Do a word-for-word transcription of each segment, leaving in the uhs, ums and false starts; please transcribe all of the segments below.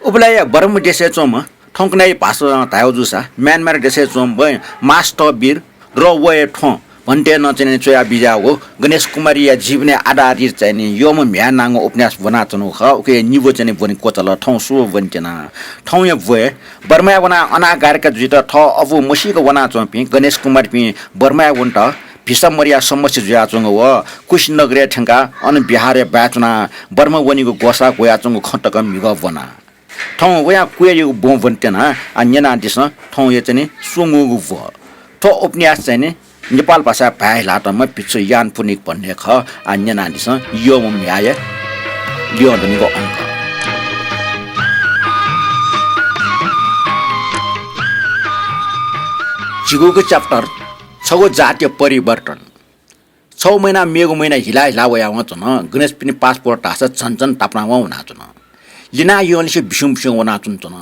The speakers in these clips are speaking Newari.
उबलय् बर्मा देशय् च्वंम्ह, थौंकन्हय् भाषां धायेगु जूसा म्यानमार देशय् च्वंम्ह मास्टर वीर र वया थ्वँ भन्ते नं चाहिँ च्वया बिज्याःगु गणेश कुमारया जीवनय् आधारित चाहिँ नि यःम्ह म्ह्याय् नांगु उपन्यास ब्वनाच्वनागु खः। उकिया निब्व चाहिँ नि ब्वने क्वचाल। थौं सु ब्वने त्यना? थौंया ब्वय् बर्माय् वनाः अनागारिका जुइत थः अबु मसीक वनाच्वंपिं गणेश कुमारपिं बर्माय् वनेत भिसा मदयाः समस्या जुयाच्वंगु व कुशीनगरय् थ्यंकाः अन बिहारय् बाय् च्वनाः बर्मा वनीगु ग्वसाः ग्वयाच्वंगु खँ तक म्हिगः ब्वना। थौं वयां क्वय्‌यागु ब्वं ब्वने त्यना। आः न्यनादिसँ थौंया चाहिँ नि स्वंगूगु ब्व। थ्व उपन्यास चाहिँ नि नेपाल भाषाय् भाय् हिलातःम्ह भिक्षु यान पुनिक भन्ने खः। आः न्यनादिसँ यःम्ह म्ह्याय्‌या ल्यं दनिगु अंक। झिगूगु chapter, छगू जातया परिवर्तन। छगू महिना मेगु महिना हिला हिला वयावं च्वन। गणेशपिनि passport धाःसा झन झन तापानावं वनाच्वन। लिना यंलिसे बिस्युं बिस्युं वनाच्वन च्वन।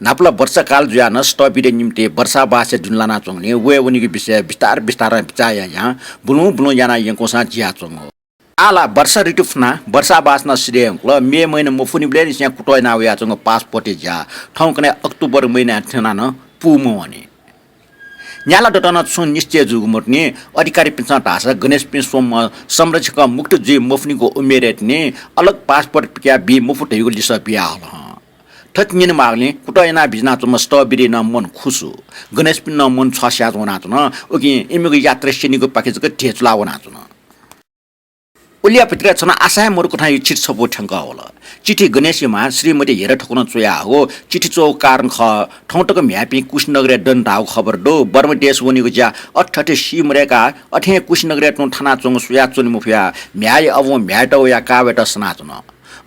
न्हापा ला वर्षाकाल जुयाः नं स्थविरया निम्ति वर्षावासय् दुने लानाच्वंगुलिं वये वनीगु विषयय् बिस्तार बिस्तारं बिचाः यायां बुलुं बुलुं यानाः यंकूसां जियाच्वंगु। आः ला वर्षा ऋतु फुनाः वर्षावास नं सिधये धुंकल। मे महिना मफुनिबलय् निसें कुतः याना वयाच्वंगु passport-या ज्या थौंकन्हय् अक्टोबर महिनाय् थ्यनाः नं पूमवनी। न्याला दत नं छुं निश्चय जूगु मदुनि। अधिकारीपिन्सं धाःसा गणेशपिं स्वम्ह संरक्षक मुक्त जुइ मफुनिगु उमेरय् तिनि अलग passport पिकयाः बी मफु धइगु लिसः बियाहल हं। थथे न्यनेमाःगुलिं कुतः यानाः बिज्यानाच्वंम्ह स्थविरया नं मन खुसु। गणेशपिनि नं मन छ्वाः स्याः वनाच्वन। उकिं इमिगु यात्रा स्यनीगु पाखे जक धेचुलाः वनाच्वन। उलिया भित्रय् छन्हु आशा हे मदुगु कथंया चिठी छपु थ्यंकः वल। चिठी गणेशया मां श्रीमती हेरा ठकुरं च्वयाहःगु। चिठी च्वःगु कारण खः, थौं तक म्ह्याय्‌पिं कुशीनगरय् दनि धाःगु खबर दु। बर्मा देश वनीगु ज्या अथे थथे सी मदय्‌काः अथें कुशीनगरय् तुं थानाच्वंगु स्वयाः च्वने मफयाः म्ह्याय्‌या अबुं म्ह्याय्‌यात वयाः का वयेत सनाच्वन।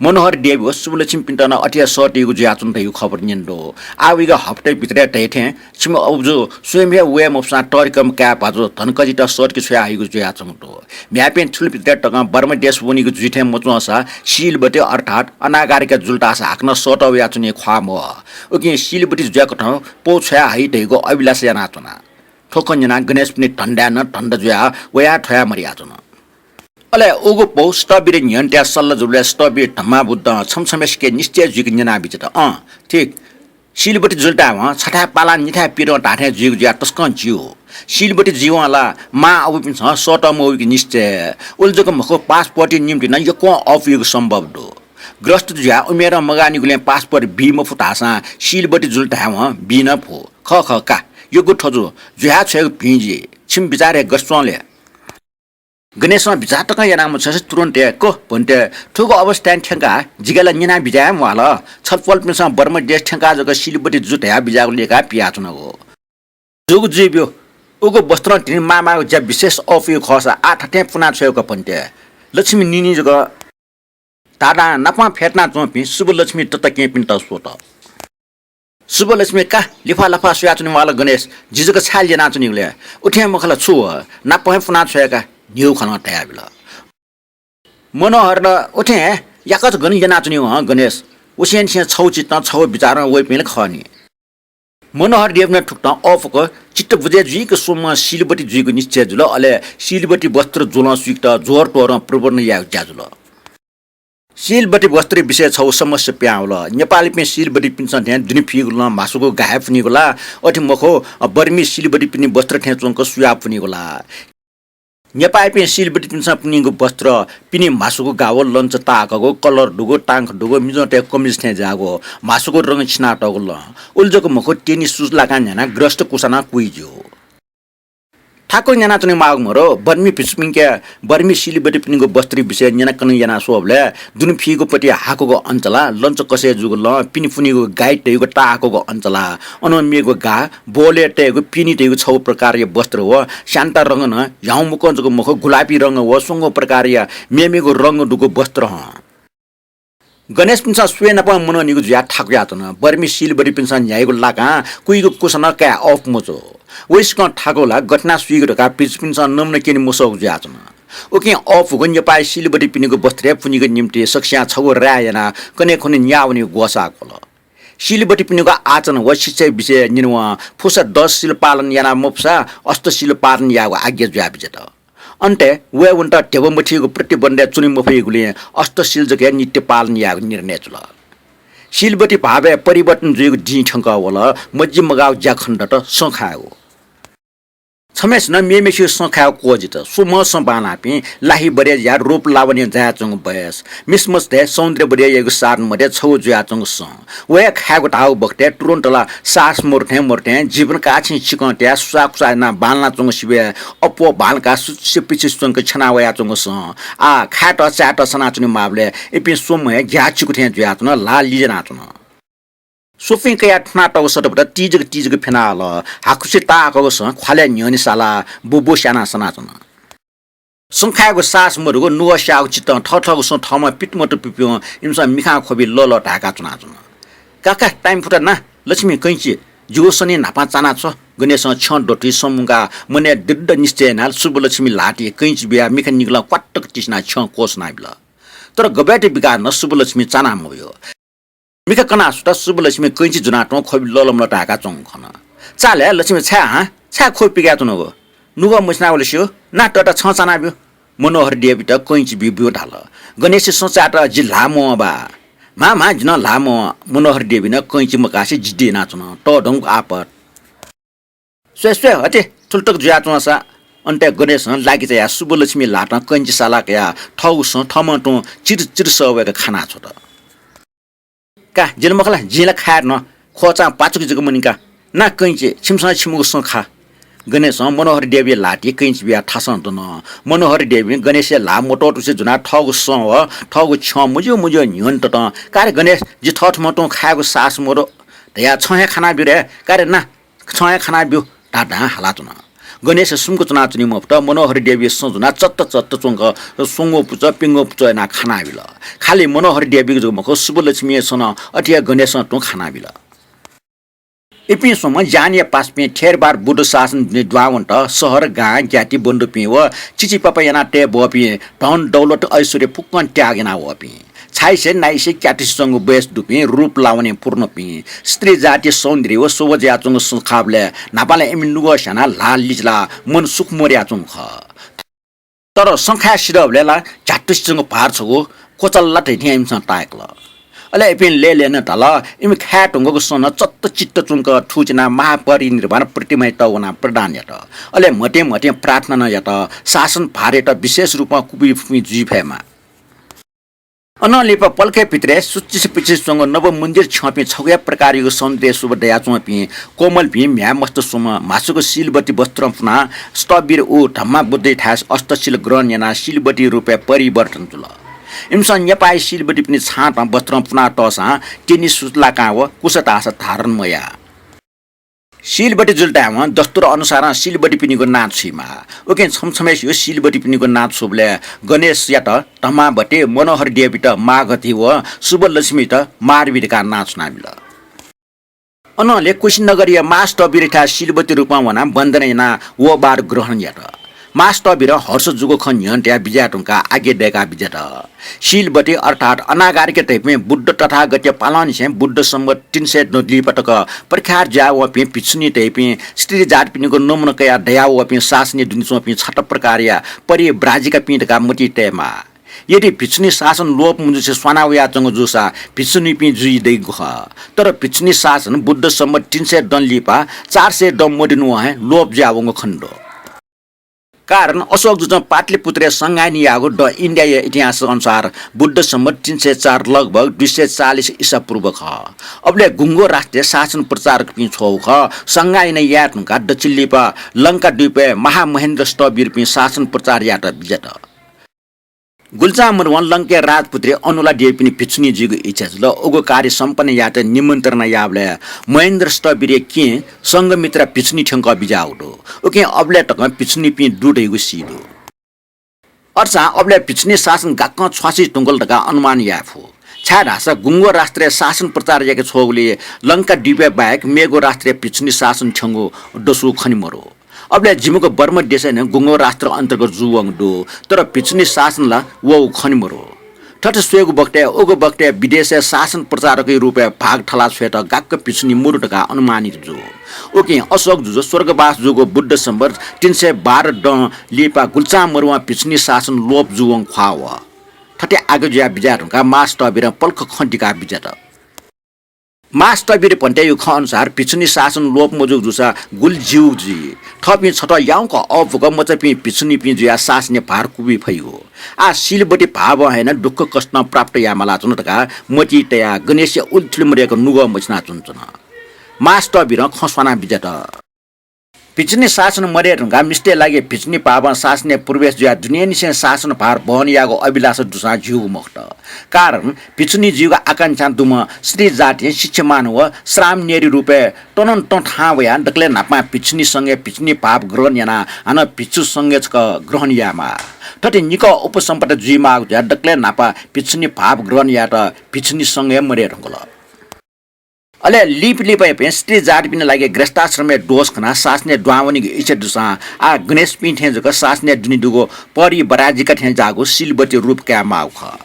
मनोहर देवी व शुभलक्ष्मीपिन्त नं अथे हे सःतीगु जुयाच्वन धइगु खबर न्यने दु। आः वइगु हप्ता भित्रय् धयाथें छिमि अबुजु स्वयं हे वये मफुसां तःधिकःम्ह काय् भाजु धनकजित सःतके छ्वयाहइगु जुयाच्वंगु दु। म्ह्याय्‌पिं थुलि भित्रय् तकं बर्मा देश वनीगु जुइ थें मच्वंसा शीलवती अर्थात् अनागारिका जुल धाःसा हाकनं सःतः वयाच्वनी ख्वाः मवः। उकिं शीलवती जुयाकथं पौ छ्वयाहइ धइगु अभिलाषा यानाच्वना। थ्व खँ न्यनाः गणेशपिनि धन्दाय् नं धन्दा जुयाः वयाः थ्वयाः मदयाच्वन। अले उगु पौ स्थविरया न्ह्यःने तयाः सल्लाह जूबलय् स्थविर धम्माबुद्धं छम्ह छम्हय्‌सिके निश्चय जुइक न्यनाबिज्यात। अँ, ठीक। शीलवती जुल धायेवं छथाय् पालां निथाय् पिदँ धाःथें जुइगु जुयाः तसकं ज्यू। शीलवती जुइवं ला मां अबुपिन्सं सःतः मवइगु निश्चय। उलि जक मखु, passport-या निम्तिं नं यक्वं अःपुइगु सम्भव दु। गृहस्थ जुयाः उमेरं मगाःनिगुलिं passport बी मफु धाःसां शीलवती जुल धायेवं बी नं फु। खः खः का, यक्व थजु, जुयाः छ्वयेगु भिं जुइ। छिमि बिचारय् गथे च्वं ले? गणेशं बिचाः तकं यानाः मछ्वसे तुरुन्त हे क्व भन्ते थुगु अवस्थाय् थ्यंकाः जिके ला न्यना बिज्याये म्वाल। छलपोलपिन्सं बर्मा देश थ्यंकाः जक शीलवती जु धयाः बिज्याःगु लय्‌काः पियाच्वनागु। जूगु जुइब्यु। उगु वस्त्रं तिनि मामाःगु ज्या विशेष अःपुइगु खःसा आः थथें पुना छ्वयेगु का भन्ते। लक्ष्मी निनि जक धाधां नापं फ्यतुना च्वंपिं शुभलक्ष्मी तताकेहेँपिन्त स्वत। शुभलक्ष्मी का, लिफालाफा स्वयाच्वने म्वाल गणेश, जि जक छाय् ल्यनाच्वनीगु ले? उथें मखु ला छु व, नापं हे पुना छ्वये का, न्ह्यू खलं धयाबिल। मनोहरं उथें याकःचा गन ल्यनाच्वनीगु हं गणेश, उसेंनिसें छगू चित्तं छगू बिचारं वइपिं ला खः नि। मनोहर देवनं थुकथं अःपुक चित्त बुझे जुइक स्वम्हं शीलवती जुइगु निश्चय जुल। अले शीलवती वस्त्र जुलं सुइकेत ज्वरतोरं प्रबन्ध यायेगु ज्या जुल। शीलवती वस्त्र विषय छगू समस्या पिहां वल। नेपालीपिं शीलवतीपिन्सं थें दुने फीगु लं म्हासुगु गा हे पुनीगु ला? अथे मखु, बर्मी शीलवतीपिनि वस्त्र थें च्वंक सुयाः पुनीगु ला? नेपाःपिं शीलवतीपिन्सं पुनीगु वस्त्र पिने म्हासुगु गा व लंच ताःहाकःगु, कलर दुगु, तांख दुगु, मिजंतय् कमिज थें ज्याःगु, म्हासुगु रंग छिनातःगु लं। उलि जक मखु, टेनिस सुज लाकां न्ह्यानाः गृहस्थ कुसा नं कुइ ज्यू। थाकुं न्यनाच्वने माःगु मरु, बर्मी भिक्षुपिन्के बर्मी शीलवतीपिनिगु वस्त्र विषय न्यनाकने याना स्वःबलय् दुने फीगु पति हाकूगु अञ्चला, लंच कसे जूगु लं, पिने पुनीगु गाइड धइगु ताःहाकःगु अञ्चला, अनं मेगु गा, बोलय् तयेगु पिने धइगु छगू प्रकारया वस्त्र व स्यान्ता रंग नं ह्याउँमुक्कं जक मखु, गुलापी रंग व स्वंगू प्रकारया मेमेगु रंग दुगु वस्त्र हं। गणेशपिन्सं स्वये नापं मनंनिगु जुयाः थाकुयाच्वन। बर्मी शीलवतीपिन्सं न्ह्याइगु लाकां कुइगु कुसा नं काये अःपु मजू। वय्‌सकं थाकु ला गथे यानाः सुइगु धकाः भिक्षुपिन्सं नमुना क्यने मसःगु जुयाच्वन। उकिं अःपुगु नेपाःया शीलवतीपिनिगु वस्त्र हे पुनीगु निम्तिं सकसियां छगू राय यानाः कन्हय् खुन्हु न्याः वनेगु ग्वसाः ग्वल। शीलवतीपिनिगु आचरण व शिक्षा विषय न्यनेवं फुसा दस शील पालन याना मफुसा अष्टशील पालन यायेगु आज्ञा जुयाबिज्यात। अन्तय् वय्‌वन्त ध्यबा मथीगु प्रतिबन्धय् च्वने मफइगुलिं अष्टशील जक हे नित्य पालन यायेगु निर्णय जुल। शीलवती भावय् परिवर्तन जुइगु दिं थ्यंकः वल। मजिमगाःगु ज्याखँत सँ खायेगु। छम्हेसिनं मेमेसिगु सँ खायेगु क्वःजित। स्वम्हं सँ बांलाःपिं लाहिबरय् या रूप लावण्य जायाच्वंगु बयस। मिसमस धयाः सौन्दर्यबोधय् याइगु साधन मध्ये छगू जुयाच्वंगु सँ। व हे खायेगु धाःगु बखतय् तुरुन्त ला साहस मरु थें मरु थें जीवन काःछिं चिकं तयाः सुसाःकुसाः यानाः बांलानाच्वंगु सिबय् अप्वः बांलाकाः सुचिसे पिचिसे च्वंक छ्यना वयाच्वंगु सँ। आः खायेत चायेत सनाच्वनेमाःबलय् इपिं स्वम्हं हे ग्याःचिकु थें जुयाच्वन, ल्हाः लिज्यानाच्वन। स्वपिं कयाः थुनातःगु सतपत तिजक तिजक फ्यनाहल। हाकुसे ताःहाकःगु सँ ख्वालय् न्ह्यःने सालाः बुबुस यानाः सनाच्वन। सँ खायेगु साहस मदुगु, नुगः स्याःगु चित्तं थःथःगु सँ थःम्हं पितमत पिपिवं इमिसं मिखां ख्वबि लःलः धाय्काः च्वनाच्वन। का का, time फुत ना, लक्ष्मी, कैंची, जिगु सनिं न्हापां चाना छ्व। गणेशं छ्यं द्वथुइ सँ मुंकाः मनय् दृढ निश्चय यानाः सुब्बलक्ष्मी ल्हातिइ कैंची बियाः मिखा निगलं क्वात्तक तिसिनाः छ्यं क्वःछुनाबिल। तर गबय्त बिकाः नं सुब्बलक्ष्मी चाना मवयो। मिखा कनाः सुत सुब्बलक्ष्मी कैंची ज्वनाः तुं ख्वबि लःलमल धाय्काः च्वंगु खन। चाल हे लक्ष्मी, छाय् हां? छाय् ख्वबि पिकाय् च्वनागु? नुगः मछिनावल स्यू, ना तता छं चाना ब्यु। मनोहर देवयात कैंची ब्यु ब्यु धाल। गणेशया सँ चायेत जि ल्हाः मवं बा। म्हां म्हां, जि नं ल्हाः मवं। मनोहर देवयात कैंची मकासे जिद्दी यानाच्वन। तःधंगु आपत। स्वये स्वये, अथे थुलि तक जुयाच्वंसा। अन्तय् गणेशं लागिचायाः सुब्बलक्ष्मी ल्हातं कैंची सालाः कयाः थःगु सँ थःम्हं तुं चिर चिर सः वय्क खाना छ्वत। का, जिं ला मखु ला, जिं ला खाये धुन, ख्वःचां पाचुक जक मनिका। ना कैंची, छिमिसं छिमिगु सँ खा। गणेशं मनोहर देवया ल्हातिइ कैंची बियाः थासं दन। मनोहर देवं गणेशया ल्हाः मत्वःतुसे ज्वनाः थःगु सँ व थःगु छ्यं मज्यू मज्यू न्ह्यःने ततं, का रे गणेश, जि थःथम्हं तुं खायेगु साहस मदु धयाः छं हे खाना ब्यु रे, का रे ना। छं हे खाना ब्यु धाधां हालाच्वन। गणेश सुम्क च्वनाच्वनी मफुत। मनोहर देवया सँ ज्वनाः चत्त चत्त च्वंक स्वंगू पुचः प्यंगू पुचः यानाः खानाबिल। खालि मनोहर देवयागु जक मखु, सुब्बलक्ष्मीया सँ नं अथे हे गणेशं तुं खानाबिल। इपिं स्वम्हं ज्यानया पासापिं थेरवाद बुद्ध शासन दुने दुहां वनेत शहर, गां, ज्ञाति, बन्धुपिं व चिचिपापा यानाः तये ब्वःपिं धन दौलत ऐश्वर्य फुक्कं त्याग याना वःपिं। छाइसे नाइसे क्यातुसे च्वंगु बयस दुपिं, रूप लावण्यं पूर्णपिं, स्त्री जातिया सौन्दर्य व शोभा जुयाच्वंगु सँ खाःबलय् न्हापालं इमि नुगः स्यानाः ल्हाः लिचिलाः मन सुख मदयाच्वंगु खः। तर सँ खाये सिधःबलय् ला झ्यातुसे च्वंगु भार छगू क्वचाल ला धइथें इमिसं ताय्कल। अले इपिं लय्‌लय्‌नं धाल, इमि खाये धुंकूगु सँ नं चत्त चित्त च्वंक थुचिनाः महापरिनिर्वाण प्रतिमायात वनाः प्रदान यात। अले म्हतें म्हतें प्रार्थना नं यात, शासन भारयात विशेष रूपं क्वबिफुपिं जुइ फयेमा। अनं लिपा पलखय् भित्रय् सुचिसे पिचिसे च्वंगु नव मन्दिर छ्यंपिं छगू हे प्रकारयागु सौन्दर्य शोभा दयाच्वंपिं कोमलपिं म्ह्याय्‌मस्त स्वम्ह म्हासुक शीलवती वस्त्रं पुनाः स्थविर व धम्मावुद्धयाथाय् अष्टशील ग्रहण यानाः शीलवती रूपय् परिवर्तन जुल। इमिसं नेपाःया शीलवतीपिनि छाँतं वस्त्रं पुनातःसां तिनि सुचलाकां व कुशतास धारण मयाः। शीलवती जुल धायेवं दस्तुर अनुसारं शीलवतीपिनिगु नां छुइमाः। उकिं छम्ह छम्हय्‌सिगु शीलवतीपिनिगु नां छुबलय् गणेशयात धम्मावती, मनोहर देवयात मागधी व सुब्बलक्ष्मीयात माधवी धकाः नां छुनाबिल। अनंलि कुशीनगरया महास्थविरयाथाय् शीलवती रूपं वनाः वन्दना यानाः वःबार ग्रहण यात। महास्थविरं हर्ष जूगु खँ न्ह्यःने तयाः बिज्याये धुंकाः आज्ञा दय्‌काः बिज्यात। शीलवती अर्थात् अनागारिके धइपिं बुद्ध तथागतया पालंनिसें बुद्ध संवत् तीन सय दँ लिपा तक प्रख्यात जुयावःपिं भिक्षुणी धइपिं स्त्री जातिपिनिगु नमुना कयाः दयावःपिं शासनया दुने च्वंपिं छता प्रकारया परिव्राजिकापिं धकाः मतिइ तयेमाः। यदि भिक्षुणी शासन लोप मजुसे स्वाना वयाच्वंगु जूसा भिक्षुणीपिं जुइ दइगु खः। तर भिक्षुणी शासन बुद्ध संवत् तीन सय दँ लिपा चार सय दँ मदिनुवं हे लोप जुयावंगु खनेदु। कारण अशोक जुजुं पाटलिपुत्रय् संघायनी याःगु द इन्डियाया इतिहास अनुसार बुद्ध संवत् तीन सय चार लगभग दुई सय चालिस ईसा पूर्व खः। अबलय् गुंगू राष्ट्रय् शासन प्रचारकपिं छ्वःगु खः। संघायनी याये धुंकाः दच्छि लिपा लंका द्वीपय् महामहेन्द्र स्थविरपिं शासन प्रचार यायेत बिज्यात। गुल्चां मरुवं लंकया राजपुत्री अनुला देवीपिनि भिक्षुणी जुइगु इच्छा जुल। उगु कार्य सम्पन्न यायेत निमन्त्रणा याःबलय् महेन्द्र स्थविरया किं संघमित्रा भिक्षुणी थ्यंकः बिज्याःगु दु। उकिं अबलय् तकं भिक्षुणीपिं दु धइगु सी दु। अथेसां अबलय् भिक्षुणी शासन गाक्कं छ्वासि धुंकल धकाः अनुमान याये फु। छाय्धाःसा गुंगू राष्ट्रय् शासन प्रचार याके छ्वःगुलिं लंका द्वीपय् बाहेक मेगु राष्ट्रय् भिक्षुणी शासन थ्यंगु दसु खने मरु। अबलय् जिमिगु बर्मा देशय् नं गुंगू राष्ट्र अन्तर्गत जूवंगु दु, तर भिक्षुणी शासन ला वःगु खने मरु। थथे स्वयेगु बखतय् उगु बखतय् विदेशय् शासन प्रचारकया रूपय् भाग थला छ्वयेत गाक्क भिक्षुणी मरु धकाः अनुमानित जू। उकिं अशोक जुजु स्वर्गवास जूगु बुद्ध संवत् तीन सय बाह्र दँ लिपा गुल्चां मरुवं भिक्षुणी शासन लोप जूवंगु ख्वाः वः। थथे आज्ञा जुयाः बिज्याये धुंकाः महास्थविरं पलख खँ दिकाः बिज्यात। मास्टरबिर भन्तेयु खँ अनुसार भिक्षुणी शासन लोप मजूगु जूसा गुलि ज्यू जुइ। थःपिं छत याउँक अःपुक मचापिं भिक्षुणीपिं जुयाः शासनया भार क्वबी फइगु। आः शीलवती भावं हे नं दुःख कष्टं प्राप्त यायेमालाच्वन धकाः मतिइ तयाः गणेशया उलिथुलि मदय्क नुगः मछिनाच्वनाच्वन। मास्टरबिरं खँ स्वाना बिज्यात। भिक्षुणी शासन मदये धुंकाः मिस्तय् लागि भिक्षुणी भावं शासनय् प्रवेश जुयाः दुनेंनिसें शासन भार वहन यायेगु अभिलाषा दुसां ज्यूगु मखुत। कारण भिक्षुणी जुइगु आकांक्षां दुम्ह स्त्री जातिं शिक्षामान व श्रामणेरी रूपय् तनन्तं थाहां वयाः दकलय् न्हापां भिक्षुणी संघय् भिक्षुणी भाव ग्रहण यानाः हानं भिक्षु संघय् छकः ग्रहण यायेमाः। थथे निकः उपसम्पदा जुइमाःगु जुयाः दकलय् न्हापां भिक्षुणी भाव ग्रहण यायेत भिक्षुणी संघ हे मदये धुंकल। अले लिपा लिपायापिं स्त्री जातिपिनि लागि गृहस्थाश्रमय् दोष खनाः शासनय् दुहां वनीगु इच्छा दुसां आः गणेशपिं थें जक शासनय् दुने दुगु परिव्राजिका थें जाःगु शीलवती रूप कायेमाःगु खः।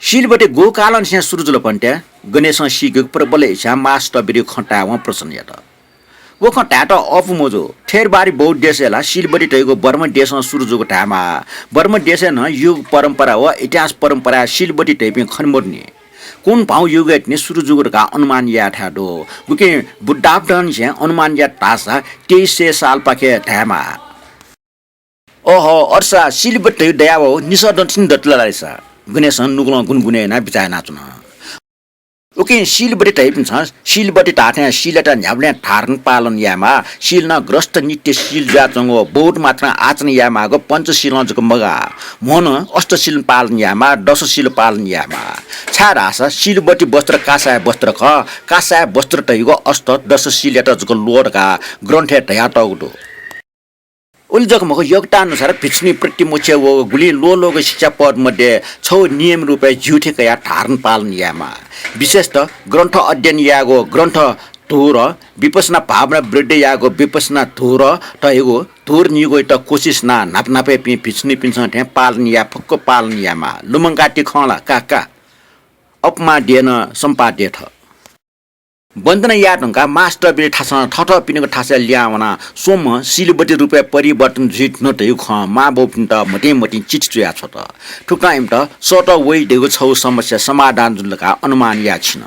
शीलवती गुकालंनिसें सुरु जुल भन्ते गणेशं सीकेगु प्रबल इच्छां मास्टरबिरयु खँ तायेवं प्रश्न यात। व खँ धायेत अःपु मजू। थेरवारी बौद्ध देशय् ला शीलवती धइगु बर्मा देशं सुरु जूगु धायेमाः। बर्मा देशय् नं युग परम्परा व इतिहास परम्पराय् शीलवती धइपिं खने मदुनि। कुन भाउ युगय् तिनि सुरु जूगु धकाः अनुमान याये थाय् दु। गुकिं बुद्धाब्दंनिसें अनुमान यात धाःसा तेइस सय सालपाखे धायेमाः। ओहो, अय्सा शीलवती धइगु दयावःगु निसः दँ तिनि दत ला धाःसा? गणेशं नुगलं गुनगुने यानाः बिचाः यानाच्वन। उकिं शीलवती धइपिन्सं शीलवती धाःथें शीलयात न्ह्याबलें धारण पालन यायेमाः। शील नं गृहस्थ नित्य शील जुयाच्वंगु, बहुत मात्रां आचरण यायेमाःगु पञ्चशीलं जक मगाः। म्होनं अष्टशील पालन यायेमाः, दशशील पालन यायेमाः। छाय्धाःसा शीलवती वस्त्र कासाय् वस्त्र खः। कासाय् वस्त्र धइगु अष्ट दशशीलयात जक ल्वः धकाः ग्रन्थय् धयातःगु दु। उलि जक मखु, योग्यतानुसार भिक्षुणी प्रतिमोक्षय् वःगु गुलिं ल्वःल्वःगु शिक्षापद मध्ये छगू नियम रूपय् ज्यू थें कयाः धारण पालन यायेमाः। विशेषतः ग्रन्थ अध्ययन यायेगु ग्रन्थ धुर, विपश्यना भावना वृद्धि यायेगु विपश्यना धुर धइगु धुर नीगु यायेत कोसिस यानाः न्हापा न्हापायापिं भिक्षुणीपिन्सं थें पालन याये फुक्क पालन यायेमाः। लुमंकाति खँ ला का का। अपमा देन सम्पा देथ। वन्दना याये धुंकाः मास्टरबिर थासं थःथःपिनिगु थासय् लिहां वनाः स्वम्ह शीलवती रूपय् परिवर्तन जुइ धुन धइगु खँ मांबौपिन्त मतिं मतिं चिठी च्वया छ्वत। थुकथं इमित सःतः वइ धइगु छगू समस्या समाधान जुल धकाः अनुमान याये छिन।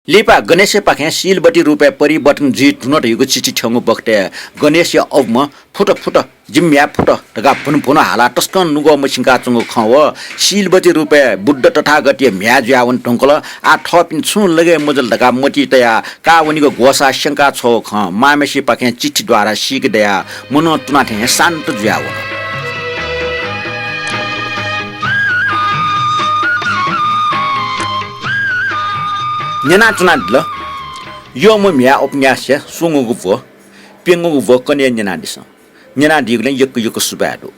लिपा गणेशयापाखें शीलवती रूपय् परिवर्तन जुइ धुन धइगु चिठी थ्यंगु बखतय् गणेशया अबुम्ह फुत फुत, जिमि म्ह्याय् फुत धकाः भुन भुन हालाः तसकं नुगः मछिंकाच्वंगु खँ व शीलवती रूपय् बुद्ध तथागतया म्ह्याय् जुयावने धुंकल। आः थःपिं छुं लगे मजुल धकाः मतिइ तयाः का वनीगु ग्वसाः स्यंकाछ्वःगु खँ मांम्हेसिपाखें चिठी द्वारा सीके दयाः मनं तुना थें शान्त जुयावन। न्यनाच्वनादिल। यःम्ह म्ह्याय् उपन्यासया स्वंगूगु ब्व, प्यंगूगु ब्व कन्हय् न्यनादिसँ। न्यनादीगुलिं यक्व यक्व सुभाय् दु।